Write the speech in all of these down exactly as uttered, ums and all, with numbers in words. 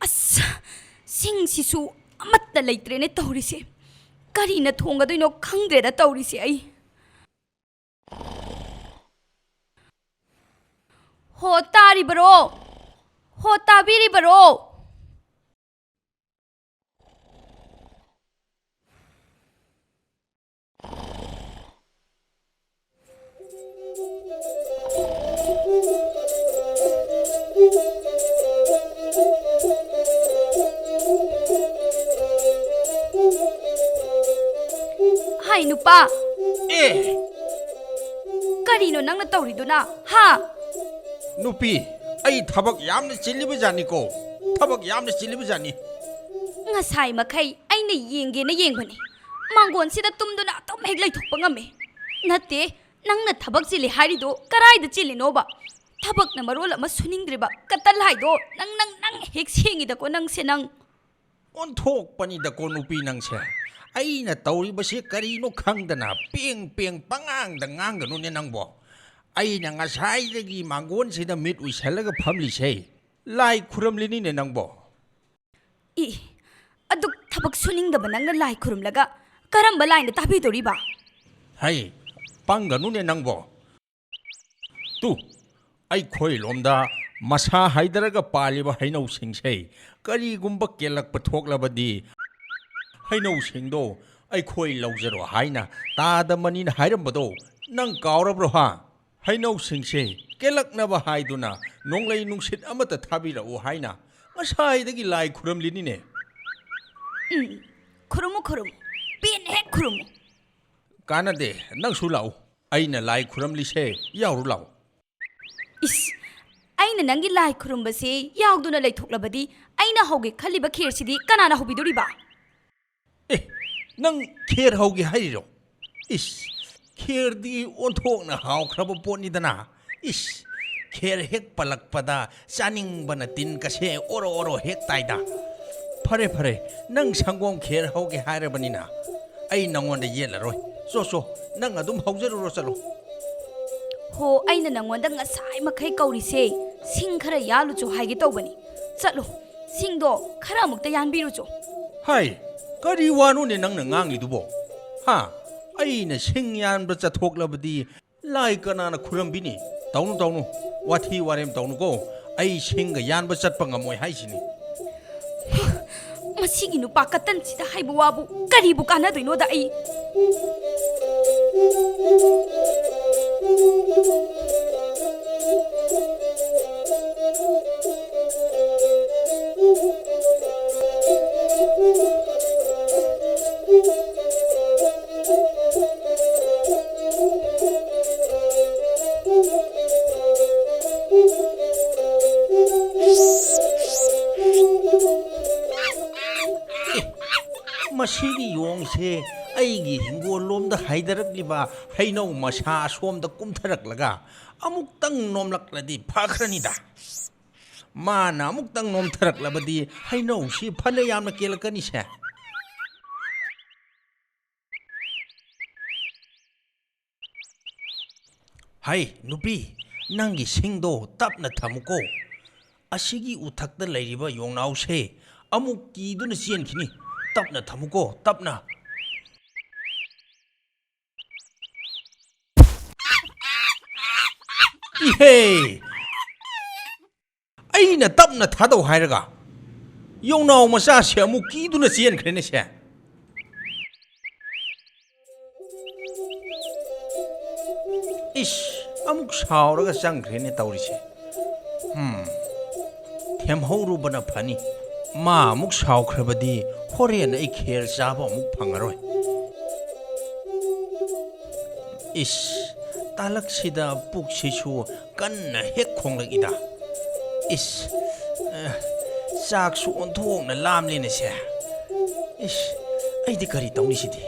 ꯑꯁ, ꯁꯤꯡꯁꯤꯁꯨ ꯑꯃꯠꯇ ꯂꯩꯇ꯭ꯔꯦꯅꯦ ꯇꯧꯔꯤꯁꯦ꯫ ꯀꯔꯤꯅ ꯊꯣꯡꯒꯗꯣꯏꯅꯣ ꯈꯪꯗ꯭ꯔꯦꯗ ꯇꯧꯔꯤꯁꯦ ꯑꯩ꯫ ꯍꯣ, ꯇꯥꯔꯤꯕꯔꯣ? ꯍꯣ, ꯇꯥꯕꯤꯔꯤꯕꯔꯣ? ꯍꯥꯏ, ꯅꯨꯄꯥ꯫ ꯑꯦ! ꯀꯔꯤꯅꯣ ꯅꯪꯅ ꯇꯧꯔꯤꯗꯨꯅ? ꯍꯥ? ꯅꯨꯄꯤ, ꯑꯩ ꯊꯕꯛ ꯌꯥꯝꯅ ꯆꯤꯜꯂꯤꯕ ꯖꯥꯠꯅꯤꯀꯣ꯫ ꯊꯕꯛ ꯌꯥꯝꯅ ꯆꯤꯜꯂꯤꯕ ꯖꯥꯠꯅꯤ꯫ ꯉꯁꯥꯏ ꯃꯈꯩ ꯑꯩꯅ ꯌꯦꯡꯒꯦꯅ ꯌꯦꯡꯕꯅꯤ꯫ ꯃꯥꯡꯒꯣꯟꯁꯤꯗ ꯇꯨꯝꯗꯨꯅ ꯑꯗꯨꯝ ꯍꯦꯛ ꯂꯩꯊꯣꯛꯄ ꯉꯝꯃꯤ꯫ ꯅꯠꯇꯦ, ꯅꯪꯅ ꯊꯕꯛ ꯆꯤꯜꯂꯤ ꯍꯥꯏꯔꯤꯗꯣ ꯀꯔꯥꯏꯗ ꯆꯤꯜꯂꯤꯅꯣꯕ? ꯊꯕꯛꯅ ꯃꯔꯣꯜ ꯑꯃ ꯁꯨꯅꯤꯡꯗ꯭ꯔꯤꯕ꯫ ꯀꯇꯜ ꯍꯥꯏꯗꯣ ꯅꯪ, ꯅꯪ, ꯅꯪ ꯍꯦꯛ ꯁꯦꯡꯉꯤꯗꯀꯣ ꯅꯪꯁꯦ ꯅꯪ꯫ ꯑꯣꯟꯊꯣꯛꯄꯅꯤꯗꯀꯣ ꯅꯨꯄꯤ ꯅꯪꯁꯦ꯫ ꯑꯩꯅ ꯇꯧꯔꯤꯕꯁꯤ ꯀꯔꯤꯅꯣ ꯈꯪꯗꯅ ꯄꯦꯡ ꯄꯦꯡ ꯄꯉꯥꯡꯗ ꯉꯥꯡꯒꯅꯨꯅꯦ ꯅꯪꯕꯣ꯫ ꯑꯩꯅ ꯉꯁꯥꯏꯗꯒꯤ ꯃꯥꯡꯒꯣꯟꯁꯤꯗ ꯃꯤꯠ ꯎꯏꯁꯜꯂꯒ ꯐꯝꯂꯤꯁꯦ ꯂꯥꯏ ꯈꯨꯔꯝꯂꯤꯅꯤꯅꯦ ꯅꯪꯕꯣ꯫ ꯏ, ꯑꯗꯨꯛ ꯊꯕꯛ ꯁꯨꯅꯤꯡꯗꯕ ꯅꯪꯅ ꯂꯥꯏ ꯈꯨꯔꯨꯝꯂꯒ ꯀꯔꯝꯕ ꯂꯥꯏꯅ ꯇꯥꯕꯤꯗꯧꯔꯤꯕ? ꯍꯩ, ꯄꯪꯒꯅꯨꯅꯦ ꯅꯪꯕꯣ꯫ ꯇꯨ, ꯑꯩꯈꯣꯏ ꯂꯣꯝꯗ ꯃꯁꯥ ꯍꯥꯏꯗꯔꯒ ꯄꯥꯜꯂꯤꯕ ꯍꯩꯅꯧꯁꯤꯡꯁꯦ ꯀꯔꯤꯒꯨꯝꯕ ꯀꯦꯜꯂꯛꯄ ꯊꯣꯛꯂꯕꯗꯤ ꯍꯩꯅꯧꯁꯤꯡꯗꯣ ꯑꯩꯈꯣꯏ ꯂꯧꯖꯔꯣ ꯍꯥꯏꯅ ꯇꯥꯗ ꯃꯅꯤꯅ ꯍꯥꯏꯔꯝꯕꯗꯣ ꯅꯪ ꯀꯥꯎꯔꯕ꯭ꯔꯣ ꯍꯥ? ꯍꯩꯅꯧꯁꯤꯡꯁꯦ ꯀꯦꯜꯂꯛꯅꯕ ꯍꯥꯏꯗꯨꯅ ꯅꯣꯡꯂꯩ ꯅꯨꯡꯁꯤꯠ ꯑꯃꯠꯇ ꯊꯥꯕꯤꯔꯛꯎ ꯍꯥꯏꯅ ꯉꯁꯥꯏꯗꯒꯤ ꯂꯥꯏ ꯈꯨꯔꯝꯂꯤꯅꯤꯅꯦ꯫ ꯎꯝ, ꯈꯨꯔꯨꯝꯃꯨ, ꯈꯨꯔꯨꯝꯃꯨ, ꯄꯦꯟꯅ ꯍꯦꯛ ꯈꯨꯔꯨꯝꯃꯨ꯫ ꯀꯥꯟꯅꯗꯦ, ꯅꯪꯁꯨ ꯂꯥꯛꯎ꯫ ꯑꯩꯅ ꯂꯥꯏ ꯈꯨꯔꯝꯂꯤꯁꯦ ꯌꯥꯎꯔꯨ ꯂꯥꯛꯎ꯫ ꯏꯁ, ꯑꯩ ꯑꯩꯅ ꯅꯪꯒꯤ ꯂꯥꯏ ꯈꯨꯔꯨꯝꯕꯁꯦ ꯌꯥꯎꯗꯨꯅ ꯂꯩꯊꯣꯛꯂꯕꯗꯤ ꯑꯩꯅ ꯍꯧꯒꯦ ꯈꯜꯂꯤꯕ ꯈꯦꯔꯁꯤꯗꯤ ꯀꯅꯥꯅ ꯍꯧꯕꯤꯗꯣꯔꯤꯕ? ꯑꯦ, ꯅꯪ ꯈꯦꯔ ꯍꯧꯒꯦ ꯍꯥꯏꯔꯤꯔꯣ? ꯏꯁ, ꯈꯦꯔꯗꯤ ꯑꯣꯟꯊꯣꯛꯅ ꯍꯥꯎꯈ꯭ꯔꯕ ꯄꯣꯠꯅꯤꯗꯅ꯫ ꯏꯁ, ꯈꯦꯔ ꯍꯦꯛ ꯄꯜꯂꯛꯄꯗ ꯆꯥꯅꯤꯡꯕꯅ ꯇꯤꯟ ꯀꯁꯦ ꯑꯣꯔꯣ ꯑꯣꯔꯣ ꯍꯦꯛ ꯇꯥꯏꯗ꯫ ꯐꯔꯦ ꯐꯔꯦ, ꯅꯪ ꯁꯪꯒꯣꯝ ꯈꯦꯔ ꯍꯧꯒꯦ ꯍꯥꯏꯔꯕꯅꯤꯅ ꯑꯩ ꯅꯪꯉꯣꯟꯗ ꯌꯦꯠꯂꯔꯣꯏ꯫ ꯆꯣ ꯆꯣ, ꯅꯪ ꯑꯗꯨꯝ ꯍꯧꯖꯔꯨꯔꯣ, ꯆꯠꯂꯣ꯫ ꯍꯣ, ꯑꯩꯅ ꯅꯪꯉꯣꯟꯗ ꯉꯁꯥꯏ ꯃꯈꯩ ꯀꯧꯔꯤꯁꯦ ꯁꯤꯡ ꯈꯔ ꯌꯥꯜꯂꯨꯆꯣ ꯍꯥꯏꯒꯦ ꯇꯧꯕꯅꯤ꯫ ꯆꯠꯂꯣ, ꯁꯤꯡꯗꯣ ꯈꯔ ꯑꯃꯨꯛꯇ ꯌꯥꯟꯕꯤꯔꯨꯆꯣ꯫ ꯍꯥꯏ, ꯀꯔꯤ ꯋꯥꯅꯣꯅꯦ ꯅꯪꯅ ꯉꯥꯡꯂꯤꯗꯨꯕꯣ? ꯍꯥ? ꯑꯩꯅ ꯁꯤꯡ ꯌꯥꯟꯕ ꯆꯠꯊꯣꯛꯂꯕꯗꯤ ꯂꯥꯏ ꯀꯅꯥꯅ ꯈꯨꯔꯝꯕꯤꯅꯤ? ꯇꯧꯅꯨ, ꯇꯧꯅꯨ, ꯋꯥꯊꯤ ꯋꯥꯔꯦꯝ ꯇꯧꯅꯨꯀꯣ꯫ ꯑꯩ ꯁꯤꯡꯒ ꯌꯥꯟꯕ ꯆꯠꯄ ꯉꯝꯃꯣꯏ ꯍꯥꯏꯁꯤꯅꯤ꯫ ꯃꯁꯤꯒꯤ ꯅꯨꯄꯥ ꯀꯇꯟꯁꯤꯗ ꯍꯥꯏꯕ ꯋꯥꯕꯨ ꯀꯔꯤꯕꯨ ꯀꯥꯟꯅꯗꯣꯏꯅꯣꯗ ꯑꯩ꯫ ꯃꯁꯤꯒꯤ ꯌꯣꯡꯁꯦ ꯑꯩꯒꯤ ꯍꯤꯡꯒꯣꯜ ꯂꯣꯝꯗ ꯍꯥꯏꯗꯔꯛꯂꯤꯕ ꯍꯩꯅꯧ ꯃꯁꯥ ꯑꯁꯣꯝꯗ ꯀꯨꯝꯊꯔꯛꯂꯒ ꯑꯃꯨꯛꯇꯪ ꯅꯣꯝꯂꯛꯂꯗꯤ ꯐꯈ꯭ꯔꯅꯤꯗ꯫ ꯃꯥꯅ ꯑꯃꯨꯛꯇꯪ ꯅꯣꯝꯊꯔꯛꯂꯕꯗꯤ ꯍꯩꯅꯧꯁꯤ ꯐꯅ ꯌꯥꯝꯅ ꯀꯦꯜꯂꯛꯀꯅꯤꯁꯦ꯫ ꯍꯩ, ꯅꯨꯄꯤ, ꯅꯪꯒꯤ ꯁꯤꯡꯗꯣ ꯇꯞꯅ ꯊꯝꯃꯨꯀꯣ꯫ ꯑꯁꯤꯒꯤ ꯎꯊꯛꯇ ꯂꯩꯔꯤꯕ ꯌꯣꯡꯅꯥꯎꯁꯦ ꯑꯃꯨꯛ ꯀꯤꯗꯨꯅ ꯆꯦꯟꯈꯤꯅꯤ꯫ ꯇꯞꯅ ꯊꯝꯃꯨꯀꯣ, ꯇꯞꯅ꯫ ꯏꯍꯦ! ꯑꯩꯅ ꯇꯞꯅ ꯊꯥꯗꯧ ꯍꯥꯏꯔꯒ ꯌꯣꯡꯅꯥꯎ ꯃꯆꯥꯁꯦ ꯑꯃꯨꯛ ꯀꯤꯗꯨꯅ ꯆꯦꯟꯈ꯭ꯔꯦꯅꯦ ꯁꯦ꯫ ꯏꯁ, ꯑꯃꯨꯛ ꯁꯥꯎꯔꯒ ꯆꯪꯈ꯭ꯔꯦꯅꯦ ꯇꯧꯔꯤꯁꯦ꯫ ꯎꯝ, ꯊꯦꯝꯍꯧꯔꯨꯕꯅ ꯐꯅꯤ꯫ ꯃꯥ ꯑꯃꯨꯛ ꯁꯥꯎꯈ꯭ꯔꯕꯗꯤ ꯍꯣꯔꯦꯟ ꯑꯩ ꯈꯦꯔ ꯆꯥꯕ ꯑꯃꯨꯛ ꯐꯪꯉꯔꯣꯏ꯫ ꯏꯁ, ꯇꯥꯂꯛꯁꯤꯗ ꯄꯨꯛꯁꯤꯁꯨ ꯀꯟꯅ ꯍꯦꯛ ꯈꯣꯡꯂꯛꯏꯗ꯫ ꯏꯁ, ꯑ, ꯆꯥꯛꯁꯨ ꯑꯣꯟꯊꯣꯛꯅ ꯂꯥꯝꯂꯦꯅꯦ ꯁꯦ꯫ ꯏꯁ, ꯑꯩꯗꯤ ꯀꯔꯤ ꯇꯧꯅꯤ ꯁꯤꯗꯤ?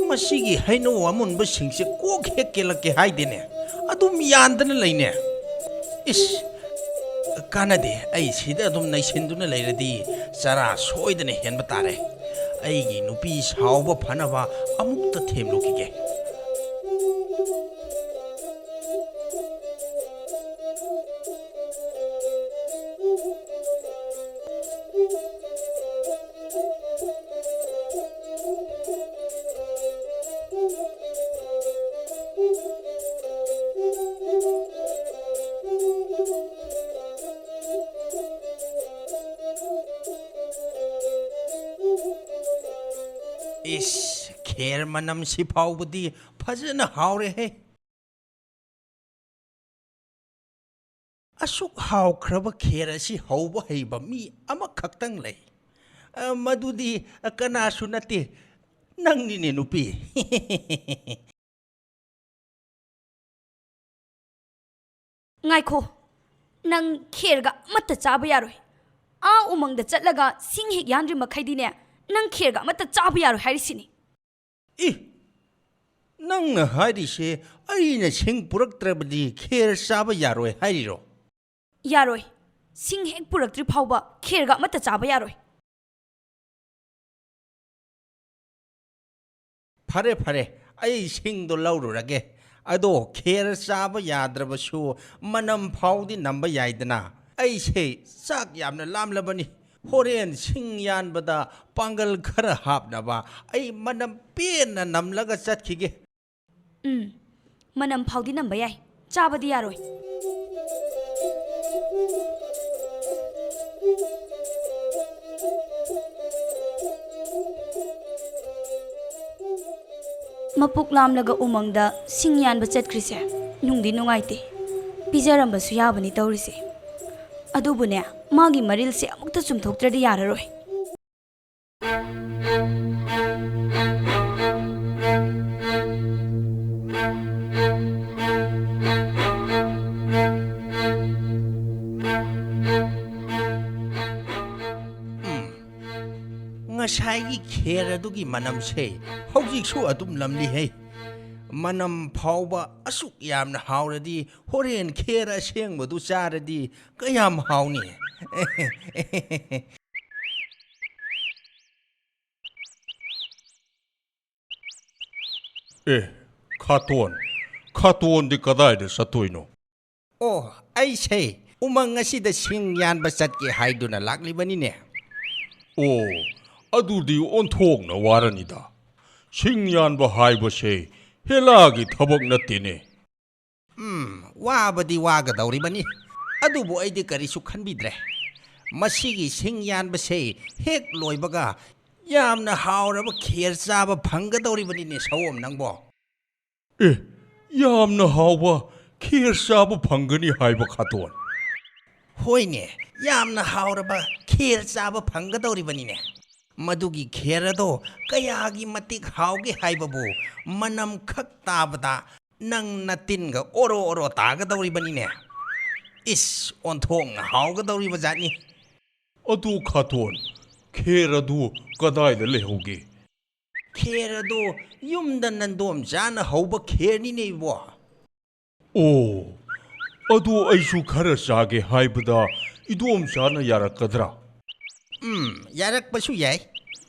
ꯃꯁꯤꯒꯤ ꯍꯩꯅꯧ ꯑꯃꯨꯟꯕꯁꯤꯡꯁꯦ ꯀꯣꯛ ꯍꯦꯛ ꯀꯦꯜꯂꯛꯀꯦ ꯍꯥꯏꯗꯦꯅꯦ, ꯑꯗꯨꯝ ꯌꯥꯟꯗꯅ ꯂꯩꯅꯦ꯫ ꯏꯁ, ꯀꯥꯟꯅꯗꯦ, ꯑꯩ ꯁꯤꯗ ꯑꯗꯨꯝ ꯅꯩꯁꯤꯟꯗꯨꯅ ꯂꯩꯔꯗꯤ ꯆꯔꯥ ꯁꯣꯏꯗꯅ ꯍꯦꯟꯕ ꯇꯥꯔꯦ꯫ ꯑꯩꯒꯤ ꯅꯨꯄꯤ ꯁꯥꯎꯕ ꯐꯅꯕ ꯑꯃꯨꯛꯇ ꯊꯦꯝꯂꯨꯈꯤꯒꯦ꯫ ꯏꯁ, ꯈꯦꯔ ꯃꯅꯝꯁꯤ ꯐꯥꯎꯕꯗꯤ ꯐꯖꯅ ꯍꯥꯎꯔꯦꯍꯦ꯫ ꯑꯁꯨꯛ ꯍꯥꯎꯈ꯭ꯔꯕ ꯈꯦꯔ ꯑꯁꯤ ꯍꯧꯕ ꯍꯩꯕ ꯃꯤ ꯑꯃꯈꯛꯇꯪ ꯂꯩ꯫ ꯑ, ꯃꯗꯨꯗꯤ ꯀꯅꯥꯁꯨ ꯅꯠꯇꯦ, ꯅꯪꯅꯤꯅꯦ ꯅꯨꯄꯤ꯫ ꯉꯥꯏꯈꯣ, ꯅꯪ ꯈꯦꯔꯒ ꯑꯃꯠꯇ ꯆꯥꯕ ꯌꯥꯔꯣꯏ꯫ ꯑꯥ ꯎꯃꯪꯗ ꯆꯠꯂꯒ ꯁꯤꯡ ꯍꯦꯛ ꯌꯥꯟꯗ꯭ꯔꯤ ꯃꯈꯩꯗꯤꯅꯦ, ꯅꯪ ꯈꯦꯔꯒ ꯑꯃꯠꯇ ꯆꯥꯕ ꯌꯥꯔꯣꯏ ꯍꯥꯏꯔꯤꯁꯤꯅꯤ꯫ ꯏ! ꯅꯪꯅ ꯍꯥꯏꯔꯤꯁꯦ ꯑꯩꯅ ꯁꯤꯡ ꯄꯨꯔꯛꯇ꯭ꯔꯕꯗꯤ ꯈꯦꯔ ꯆꯥꯕ ꯌꯥꯔꯣꯏ ꯍꯥꯏꯔꯤꯔꯣ? ꯌꯥꯔꯣꯏ꯫ ꯁꯤꯡ ꯍꯦꯛ ꯄꯨꯔꯛꯇ꯭ꯔꯤ ꯐꯥꯎꯕ ꯈꯦꯔꯒ ꯑꯃꯠꯇ ꯆꯥꯕ ꯌꯥꯔꯣꯏ꯫ ꯐꯔꯦ, ꯐꯔꯦ, ꯑꯩ ꯁꯤꯡꯗꯣ ꯂꯧꯔꯨꯔꯒꯦ꯫ ꯑꯗꯣ ꯈꯦꯔ ꯆꯥꯕ ꯌꯥꯗ꯭ꯔꯕꯁꯨ ꯃꯅꯝ ꯐꯥꯎꯗꯤ ꯅꯝꯕ ꯌꯥꯏꯗꯅ꯫ ꯑꯩꯁꯦ ꯆꯥꯛ ꯌꯥꯝꯅ ꯂꯥꯝꯂꯕꯅꯤ꯫ ꯍꯣꯔꯦꯟ ꯁꯤꯡ ꯌꯥꯟꯕꯗ ꯄꯥꯡꯒꯜ ꯈꯔ ꯍꯥꯞꯅꯕ ꯑꯩ ꯃꯅꯝ ꯄꯦꯟꯅ ꯅꯝꯂꯒ ꯆꯠꯈꯤꯒꯦ꯫ ꯎꯝ, ꯃꯅꯝ ꯐꯥꯎꯗꯤ ꯅꯝꯕ ꯌꯥꯏ, ꯆꯥꯕꯗꯤ ꯌꯥꯔꯣꯏ꯫ ꯃꯄꯨꯛ ꯂꯥꯝꯂꯒ ꯎꯃꯪꯗ ꯁꯤꯡ ꯌꯥꯟꯕ ꯆꯠꯈ꯭ꯔꯤꯁꯦ ꯅꯨꯡꯗꯤ ꯅꯨꯡꯉꯥꯏꯇꯦ꯫ ꯄꯤꯖꯔꯝꯕꯁꯨ ꯌꯥꯕꯅꯤ ꯇꯧꯔꯤꯁꯦ꯫ ꯑꯗꯨꯕꯨꯅꯦ, ꯃꯥꯒꯤ ꯃꯔꯤꯜꯁꯦ ꯑꯃꯨꯛꯇ ꯆꯨꯝꯊꯣꯛꯇ꯭ꯔꯗꯤ ꯌꯥꯔꯔꯣꯏ꯫ ꯉꯁꯥꯏꯒꯤ ꯈꯦꯔ ꯑꯗꯨꯒꯤ ꯃꯅꯝꯁꯦ ꯍꯧꯖꯤꯛꯁꯨ ꯑꯗꯨꯝ ꯅꯝꯂꯤꯍꯦ꯫ ꯃꯅꯝ ꯐꯥꯎꯕ ꯑꯁꯨꯛ ꯌꯥꯝꯅ ꯍꯥꯎꯔꯗꯤ ꯍꯣꯔꯦꯟ ꯈꯦꯔ ꯑꯁꯦꯡꯕꯗꯨ ꯆꯥꯔꯗꯤ ꯀꯌꯥꯝ ꯍꯥꯎꯅꯤ꯫ ꯑꯦ, ꯈꯥꯇꯣꯟ, ꯈꯥꯇꯣꯟꯗꯤ ꯀꯗꯥꯏꯗ ꯆꯠꯇꯣꯏꯅꯣ? ꯑꯣ, ꯑꯩꯁꯦ ꯎꯃꯪ ꯑꯁꯤꯗ ꯁꯤꯡ ꯌꯥꯟꯕ ꯆꯠꯀꯦ ꯍꯥꯏꯗꯨꯅ ꯂꯥꯛꯂꯤꯕꯅꯤꯅꯦ꯫ ꯑꯣ, ꯑꯗꯨꯗꯤ ꯑꯣꯟꯊꯣꯛꯅ ꯋꯥꯔꯅꯤꯗ꯫ ꯁꯤꯡ ꯌꯥꯟꯕ ꯍꯥꯏꯕꯁꯦ ꯍꯦꯂꯥꯒꯤ ꯊꯕꯛ ꯅꯠꯇꯦꯅꯦ꯫ ꯎꯝ, ꯋꯥꯕꯗꯤ ꯋꯥꯒꯗꯧꯔꯤꯕꯅꯤ꯫ ꯑꯗꯨꯕꯨ ꯑꯩꯗꯤ ꯀꯔꯤꯁꯨ ꯈꯟꯕꯤꯗ꯭ꯔꯦ꯫ ꯃꯁꯤꯒꯤ ꯁꯤꯡ ꯌꯥꯟꯕꯁꯦ ꯍꯦꯛ ꯂꯣꯏꯕꯒ ꯌꯥꯝꯅ ꯍꯥꯎꯔꯕ ꯈꯦꯔ ꯆꯥꯕ ꯐꯪꯒꯗꯧꯔꯤꯕꯅꯤꯅꯦ, ꯁꯑꯣꯝ ꯅꯪꯕꯣ꯫ ꯑꯦ, ꯌꯥꯝꯅ ꯍꯥꯎꯕ ꯈꯦꯔ ꯆꯥꯕ ꯐꯪꯒꯅꯤ ꯍꯥꯏꯕ, ꯈꯥꯇꯣꯟ? ꯍꯣꯏꯅꯦ, ꯌꯥꯝꯅ ꯍꯥꯎꯔꯕ ꯈꯦꯔ ꯆꯥꯕ ꯐꯪꯒꯗꯧꯔꯤꯕꯅꯤꯅꯦ꯫ ꯃꯗꯨꯒꯤ ꯈꯦꯔ ꯑꯗꯣ ꯀꯌꯥꯒꯤ ꯃꯇꯤꯛ ꯍꯥꯎꯒꯦ ꯍꯥꯏꯕꯕꯨ ꯃꯅꯝ ꯈꯛ ꯇꯥꯕꯗ ꯅꯪ ꯅꯇꯤꯟꯒ ꯑꯣꯔꯣ ꯑꯣꯔꯣ ꯇꯥꯒꯗꯧꯔꯤꯕꯅꯤꯅꯦ꯫ ꯏꯁ, ꯑꯣꯟꯊꯣꯛꯅ ꯍꯥꯎꯒꯗꯧꯔꯤꯕ ꯖꯥꯠꯅꯤ꯫ ꯑꯗꯨ ꯈꯥꯇꯣꯟ, ꯈꯦꯔ ꯑꯗꯨ ꯀꯗꯥꯏꯗ ꯂꯩꯍꯧꯒꯦ? ꯈꯦꯔ ꯑꯗꯨ ꯌꯨꯝꯗ ꯅꯟꯗꯣꯝꯆꯥꯅ ꯍꯧꯕ ꯈꯦꯔꯅꯤꯅꯦ, ꯏꯕꯣ꯫ ꯑꯣ, ꯑꯗꯨ ꯑꯩꯁꯨ ꯈꯔ ꯆꯥꯒꯦ ꯍꯥꯏꯕꯗ ꯏꯗꯣꯝꯆꯥꯅ ꯌꯥꯔꯛꯀꯗ꯭ꯔꯥ? ꯎꯝ, ꯌꯥꯔꯛꯄꯁꯨ ꯌꯥꯏ꯫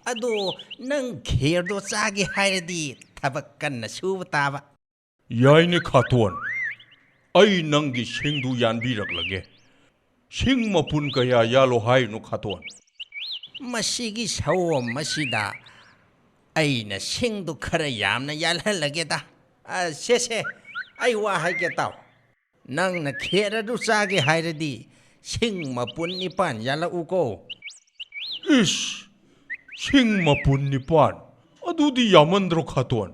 ꯑꯗꯣ ꯅꯪ ꯈꯦꯔꯗꯣ ꯆꯥꯒꯦ ꯍꯥꯏꯔꯗꯤ ꯊꯕꯛ ꯀꯟꯅ ꯁꯨꯕ ꯇꯥꯕ꯫ ꯌꯥꯏꯅꯦ ꯈꯥꯇꯣꯟ, ꯑꯩ ꯅꯪꯒꯤ ꯁꯤꯡꯗꯨ ꯌꯥꯟꯕꯤꯔꯛꯂꯒꯦ꯫ ꯁꯤꯡ ꯃꯄꯨꯟ ꯀꯌꯥ ꯌꯥꯜꯂꯣ ꯍꯥꯏꯅꯣ, ꯈꯥꯇꯣꯟ? ꯃꯁꯤꯒꯤ ꯁꯑꯣꯝ ꯑꯁꯤꯗ ꯑꯩꯅ ꯁꯤꯡꯗꯨ ꯈꯔ ꯌꯥꯝꯅ ꯌꯥꯜꯍꯜꯂꯒꯦꯗ꯫ ꯑ, ꯁꯦ, ꯁꯦ, ꯑꯩ ꯋꯥ ꯍꯥꯏꯒꯦ ꯇꯥꯎ꯫ ꯅꯪꯅ ꯈꯦꯔ ꯑꯗꯨ ꯆꯥꯒꯦ ꯍꯥꯏꯔꯗꯤ ꯁꯤꯡ ꯃꯄꯨꯟ ꯅꯤꯄꯥꯟ ꯌꯥꯜꯂꯛꯎꯀꯣ꯫ ꯏꯁ, ꯁꯤꯡ ꯃꯄꯨꯟ ꯅꯤꯄꯥꯟ? ꯑꯗꯨꯗꯤ ꯌꯥꯝꯃꯟꯗ꯭ꯔꯣ, ꯈꯥꯇꯣꯟ?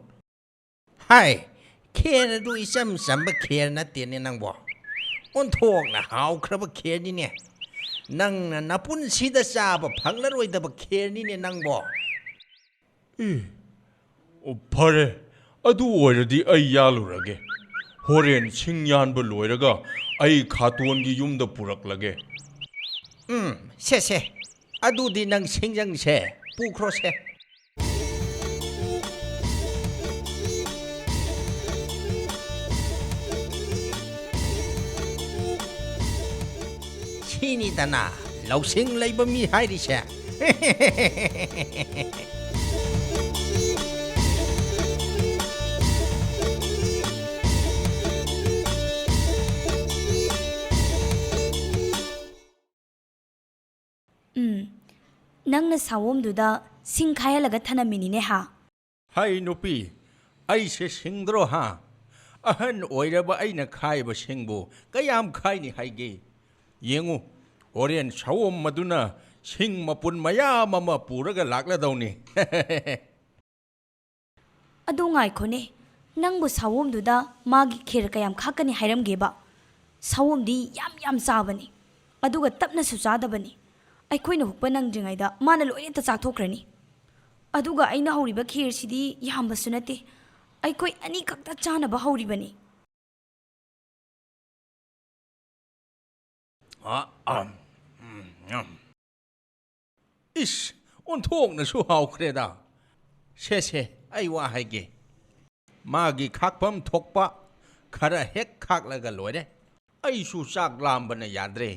ꯍꯥꯏ, ꯈꯦꯔ ꯑꯗꯨ ꯏꯆꯝ ꯆꯝꯕ ꯈꯦꯔ ꯅꯠꯇꯦꯅꯦ ꯅꯪꯕꯣ꯫ ꯑꯣꯟꯊꯣꯛꯅ ꯍꯥꯎꯈ꯭ꯔꯕ ꯈꯦꯔꯅꯤꯅꯦ꯫ ꯅꯪꯅ ꯅꯄꯨꯟꯁꯤꯗ ꯆꯥꯕ ꯐꯪꯂꯔꯣꯏꯗꯕ ꯈꯦꯔꯅꯤꯅꯦ ꯅꯪꯕꯣ꯫ ꯑꯦ, ꯑꯣ, ꯐꯔꯦ, ꯑꯗꯨ ꯑꯣꯏꯔꯗꯤ ꯑꯩ ꯌꯥꯜꯂꯨꯔꯒꯦ꯫ ꯍꯣꯔꯦꯟ ꯁꯤꯡ ꯌꯥꯟꯕ ꯂꯣꯏꯔꯒ ꯑꯩ ꯈꯥꯇꯣꯟꯒꯤ ꯌꯨꯝꯗ ꯄꯨꯔꯛꯂꯒꯦ꯫ ꯎꯝ, ꯁꯦ, ꯁꯦ꯫ ꯑꯗꯨꯗꯤ ꯅꯪ ꯁꯤꯡꯖꯪꯁꯦ ꯄꯨꯈ꯭ꯔꯣꯁꯦ꯫ ꯁꯤꯅꯤꯗꯅ ꯂꯧꯁꯤꯡ ꯂꯩꯕ ꯃꯤ ꯍꯥꯏꯔꯤꯁꯦ꯫ ꯎꯝ, ꯅꯪꯅ ꯁꯥꯋꯣꯝꯗꯨꯗ ꯁꯤꯡ ꯈꯥꯏꯍꯜꯂꯒ ꯊꯅꯝꯃꯤꯅꯤꯅꯦ ꯍꯥ? ꯍꯩ ꯅꯨꯄꯤ, ꯑꯩꯁꯦ ꯁꯤꯡꯗ꯭ꯔꯣ ꯍꯥ? ꯑꯍꯟ ꯑꯣꯏꯔꯕ ꯑꯩꯅ ꯈꯥꯏꯕ ꯁꯤꯡꯕꯨ ꯀꯌꯥꯝ ꯈꯥꯏꯅꯤ ꯍꯥꯏꯒꯦ? ꯌꯦꯡꯉꯨ, ꯍꯣꯔꯦꯟ ꯁꯥꯋꯣꯝ ꯃꯗꯨꯅ ꯁꯤꯡ ꯃꯄꯨꯟ ꯃꯌꯥꯝ ꯑꯃ ꯄꯨꯔꯒ ꯂꯥꯛꯂꯗꯧꯅꯤ꯫ ꯑꯗꯨ ꯉꯥꯏꯈꯣꯅꯦ, ꯅꯪꯕꯨ ꯁꯥꯋꯣꯝꯗꯨꯗ ꯃꯥꯒꯤ ꯈꯦꯔ ꯀꯌꯥꯝ ꯈꯥꯛꯀꯅꯤ ꯍꯥꯏꯔꯝꯒꯦꯕ? ꯁꯥꯋꯣꯝꯗꯤ ꯌꯥꯝ ꯌꯥꯝ ꯆꯥꯕꯅꯤ, ꯑꯗꯨꯒ ꯇꯞꯅꯁꯨ ꯆꯥꯗꯕꯅꯤ꯫ ꯑꯩꯈꯣꯏꯅ ꯍꯨꯛꯄ ꯅꯪꯗ꯭ꯔꯤꯉꯩꯗ ꯃꯥꯅ ꯂꯣꯏꯅ ꯍꯦꯛꯇ ꯆꯥꯊꯣꯛꯈ꯭ꯔꯅꯤ꯫ ꯑꯗꯨꯒ ꯑꯩꯅ ꯍꯧꯔꯤꯕ ꯈꯦꯔꯁꯤꯗꯤ ꯌꯥꯝꯕꯁꯨ ꯅꯠꯇꯦ, ꯑꯩꯈꯣꯏ ꯑꯅꯤꯈꯛꯇ ꯆꯥꯅꯕ ꯍꯧꯔꯤꯕꯅꯤ꯫ ꯑ, ꯑꯝ, ꯎꯝ, ꯎꯝ꯫ ꯏꯁ, ꯑꯣꯟꯊꯣꯛꯅꯁꯨ ꯍꯥꯎꯈ꯭ꯔꯦꯗ꯫ ꯁꯦ, ꯁꯦ, ꯑꯩ ꯋꯥ ꯍꯥꯏꯒꯦ꯫ ꯃꯥꯒꯤ ꯈꯥꯛꯐꯝ ꯊꯣꯛꯄ ꯈꯔ ꯍꯦꯛ ꯈꯥꯛꯂꯒ ꯂꯣꯏꯔꯦ꯫ ꯑꯩꯁꯨ ꯆꯥꯛ ꯂꯥꯝꯕꯅ ꯌꯥꯗ꯭ꯔꯦ꯫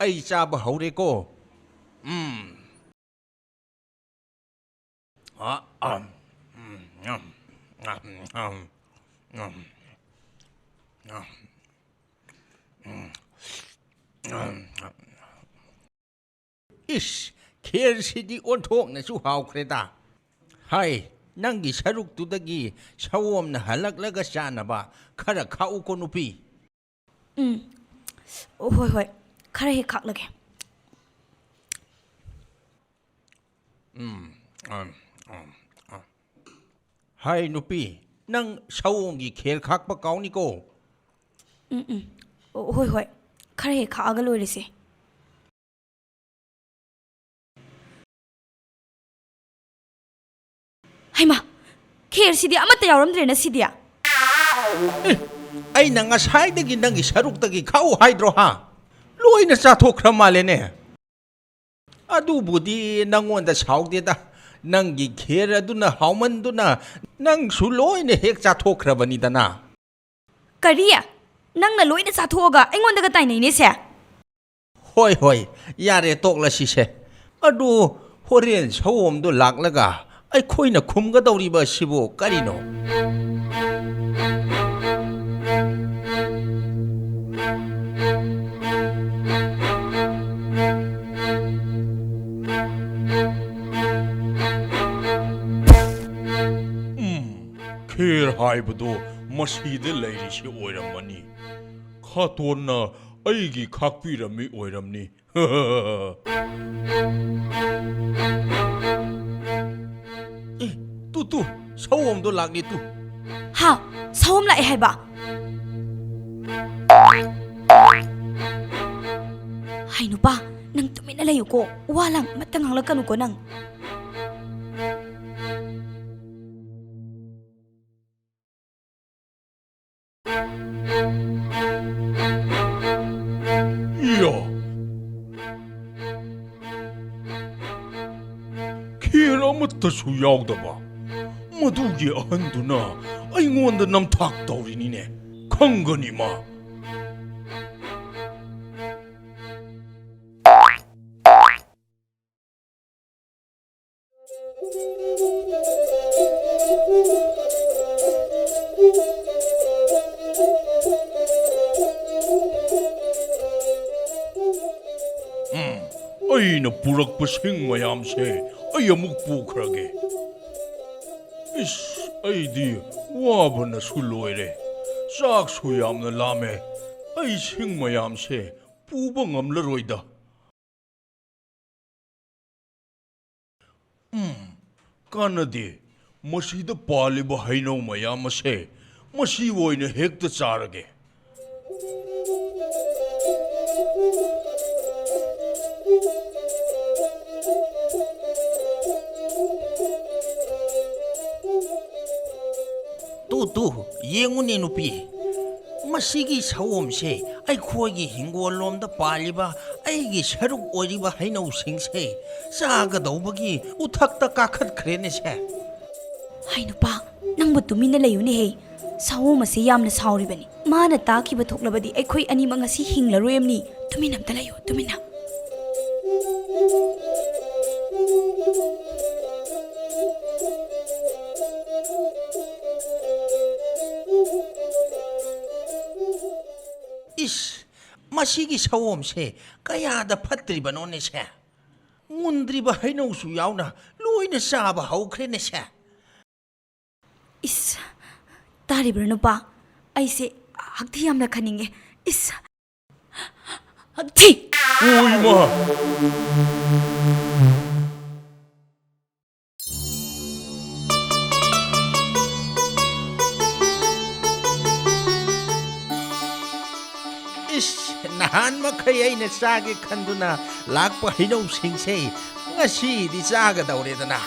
ꯑꯩ ꯆꯥꯕ ꯍꯧꯔꯦꯀꯣ꯫ ꯎꯝ꯫ ꯑ, ꯑꯝ, ꯎꯝ, ꯎꯝ, ꯎꯝ, ꯎꯝ, ꯎꯝ, ꯎꯝ, ꯎꯝ, ꯎꯝ, ꯎꯝ꯫ ꯏꯁ, ꯈꯦꯔꯁꯤꯗꯤ ꯑꯣꯟꯊꯣꯛꯅꯁꯨ ꯍꯥꯎꯈ꯭ꯔꯦꯗ꯫ ꯍꯥꯏ, ꯅꯪꯒꯤ ꯁꯔꯨꯛꯇꯨꯗꯒꯤ ꯁꯑꯣꯝꯅ ꯍꯜꯂꯛꯂꯒ ꯆꯥꯅꯕ ꯈꯔ ꯈꯥꯛꯎꯀꯣ ꯅꯨꯄꯤ꯫ ꯎꯝ, ꯍꯣꯏ, ꯍꯣꯏ, ꯈꯔ ꯍꯦꯛ ꯈꯥꯛꯂꯒꯦ꯫ ꯎꯝ, ꯎꯝ, ꯎꯝ, ꯎꯝ꯫ ꯍꯥꯏ ꯅꯨꯄꯤ, ꯅꯪ ꯁꯑꯣꯝꯒꯤ ꯈꯦꯔ ꯈꯥꯛꯄ ꯀꯥꯎꯅꯤꯀꯣ꯫ ꯎꯝ, ꯎꯝ, ꯍꯣꯏ, ꯍꯣꯏ, ꯈꯔ ꯍꯦꯛ ꯈꯥꯛꯑꯒ ꯂꯣꯏꯔꯦꯁꯦ꯫ ꯍꯩꯃꯥ! ꯈꯦꯔꯁꯤꯗꯤ ꯑꯃꯠꯇ ꯌꯥꯎꯔꯝꯗ꯭ꯔꯦꯅ ꯁꯤꯗꯤ꯫ ꯑꯦ, ꯑꯩꯅ ꯉꯁꯥꯏꯗꯒꯤ ꯅꯪꯒꯤ ꯁꯔꯨꯛꯇꯒꯤ ꯈꯥꯛꯎ ꯍꯥꯏꯗ꯭ꯔꯣ ꯍꯥ? ꯂꯣꯏꯅ ꯆꯥꯊꯣꯛꯈ꯭ꯔ ꯃꯥꯜꯂꯦꯅꯦ꯫ ꯑꯗꯨꯕꯨꯗꯤ ꯅꯪꯉꯣꯟꯗ ꯁꯥꯎꯗꯦꯗ꯫ ꯅꯪꯒꯤ ꯈꯦꯔ ꯑꯗꯨꯅ ꯍꯥꯎꯃꯟꯗꯨꯅ ꯅꯪꯁꯨ ꯂꯣꯏꯅ ꯍꯦꯛ ꯆꯥꯊꯣꯛꯈ꯭ꯔꯕꯅꯤꯗꯅ꯫ ꯀꯔꯤ? ꯅꯪꯅ ꯂꯣꯏꯅ ꯆꯥꯊꯣꯛꯑꯒ ꯑꯩꯉꯣꯟꯗꯒ ꯇꯥꯏꯅꯩꯅꯦꯁꯦ? ꯍꯣꯏ, ꯍꯣꯏ, ꯌꯥꯔꯦ, ꯇꯣꯛꯂꯁꯤꯁꯦ꯫ ꯑꯗꯨ ꯍꯣꯔꯦꯟ ꯁꯑꯣꯝꯗꯣ ꯂꯥꯛꯂꯒ ꯑꯩꯈꯣꯏꯅ ꯈꯨꯝꯒꯗꯧꯔꯤꯕ ꯑꯁꯤꯕꯨ ꯀꯔꯤꯅꯣ? ꯎꯝ, ꯈꯦꯔ ꯍꯥꯏꯕꯗꯨ ꯃꯁꯤꯗ ꯂꯩꯔꯤꯁꯤ ꯑꯣꯏꯔꯝꯃꯅꯤ꯫ ꯈꯥꯇꯣꯟꯅ ꯑꯩꯒꯤ ꯈꯥꯛꯄꯤꯔꯝꯃꯤ ꯑꯣꯏꯔꯝꯅꯤ꯫ ꯑꯦ, ꯇꯨ, ꯇꯨ, ꯁꯑꯣꯝꯗꯣ ꯂꯥꯛꯂꯦ ꯇꯨ꯫ ꯍꯥ? ꯁꯑꯣꯝ ꯂꯥꯛꯑꯦ ꯍꯥꯏꯕ? ꯍꯥꯏ ꯅꯨꯄꯥ, ꯅꯪ ꯇꯨꯃꯤꯟꯅ ꯂꯩꯌꯨꯀꯣ, ꯋꯥ ꯂꯥꯡ ꯑꯃꯠꯇ ꯉꯥꯡꯂꯛꯀꯅꯨꯀꯣ ꯅꯪ꯫ ꯏꯌꯥ! ꯈꯦꯔ ꯑꯃꯠꯇꯁꯨ ꯌꯥꯎꯗꯕ꯫ ꯃꯗꯨꯒꯤ ꯑꯍꯟꯗꯨꯅ ꯑꯩꯉꯣꯟꯗ ꯅꯝꯊꯥꯛ ꯇꯧꯔꯤꯅꯤꯅꯦ꯫ ꯈꯪꯒꯅꯤ ꯃꯥ꯫ ꯎꯝ, ꯑꯩꯅ ꯄꯨꯔꯛꯄ ꯁꯤꯡ ꯃꯌꯥꯝꯁꯦ ꯑꯩ ꯑꯃꯨꯛ ꯄꯨꯈ꯭ꯔꯒꯦ꯫ ꯏꯁ, ꯑꯩꯗꯤ ꯋꯥꯕꯅꯁꯨ ꯂꯣꯏꯔꯦ꯫ ꯆꯥꯛꯁꯨ ꯌꯥꯝꯅ ꯂꯥꯝꯃꯦ꯫ ꯑꯩ ꯁꯤꯡ ꯃꯌꯥꯝꯁꯦ ꯄꯨꯕ ꯉꯝꯂꯔꯣꯏꯗ꯫ ꯎꯝ, ꯀꯥꯟꯅꯗꯦ꯫ ꯃꯁꯤꯗ ꯄꯥꯜꯂꯤꯕ ꯍꯩꯅꯧ ꯃꯌꯥꯝ ꯑꯁꯦ ꯃꯁꯤ ꯑꯣꯏꯅ ꯍꯦꯛꯇ ꯆꯥꯔꯒꯦ꯫ ꯇꯨ, ꯇꯨ, ꯌꯦꯡꯉꯨꯅꯦ ꯅꯨꯄꯤ, ꯃꯁꯤꯒꯤ ꯁꯑꯣꯝꯁꯦ ꯑꯩꯈꯣꯏꯒꯤ ꯍꯤꯡꯒꯣꯜ ꯂꯣꯝꯗ ꯄꯥꯜꯂꯤꯕ ꯑꯩꯒꯤ ꯁꯔꯨꯛ ꯑꯣꯏꯔꯤꯕ ꯍꯩꯅꯧꯁꯤꯡꯁꯦ ꯆꯥꯒꯗꯧꯕꯒꯤ ꯎꯊꯛꯇ ꯀꯥꯈꯠꯈ꯭ꯔꯦꯅꯦ ꯁꯦ꯫ ꯍꯩ ꯅꯨꯄꯥ, ꯅꯪꯕꯨ ꯇꯨꯃꯤꯟꯅ ꯂꯩꯌꯨꯅꯦꯍꯦ꯫ ꯁꯥꯑꯣꯝ ꯑꯁꯤ ꯌꯥꯝꯅ ꯁꯥꯎꯔꯤꯕꯅꯤ꯫ ꯃꯥꯅ ꯇꯥꯈꯤꯕ ꯊꯣꯛꯂꯕꯗꯤ ꯑꯩꯈꯣꯏ ꯑꯅꯤꯃꯛ ꯉꯁꯤ ꯍꯤꯡꯂꯔꯣꯏ ꯑꯃꯅꯤ꯫ ꯇꯨꯃꯤꯟꯅ ꯑꯝꯇ ꯂꯩꯌꯨ, ꯇꯨꯃꯤꯟꯅ꯫ ꯏꯁ, ꯃꯁꯤꯒꯤ ꯁꯑꯣꯝꯁꯦ ꯀꯌꯥꯗ ꯐꯠꯇ꯭ꯔꯤꯕꯅꯣꯅꯦ ꯁꯦ꯫ ꯃꯨꯟꯗ꯭ꯔꯤꯕ ꯍꯩꯅꯧꯁꯨ ꯌꯥꯎꯅ ꯂꯣꯏꯅ ꯆꯥꯕ ꯍꯧꯈ꯭ꯔꯦꯅꯦ ꯁꯦ꯫ ꯏꯁ, ꯇꯥꯔꯤꯕ꯭ꯔꯥ ꯅꯨꯄꯥ? ꯑꯩꯁꯦ ꯍꯛꯊꯤ ꯌꯥꯝꯅ ꯈꯟꯅꯤꯡꯉꯦ꯫ ꯏꯁ, ꯍꯛꯊꯤ! ꯑꯣꯏꯃꯥ! ꯏꯁ, ꯅꯍꯥꯟ ꯃꯈꯩ ꯑꯩꯅ ꯆꯥꯒꯦ ꯈꯟꯗꯨꯅ ꯂꯥꯛꯄ ꯍꯩꯅꯧꯁꯤꯡꯁꯦ ꯉꯁꯤꯗꯤ ꯆꯥꯒꯗꯧꯔꯦꯗꯅ꯫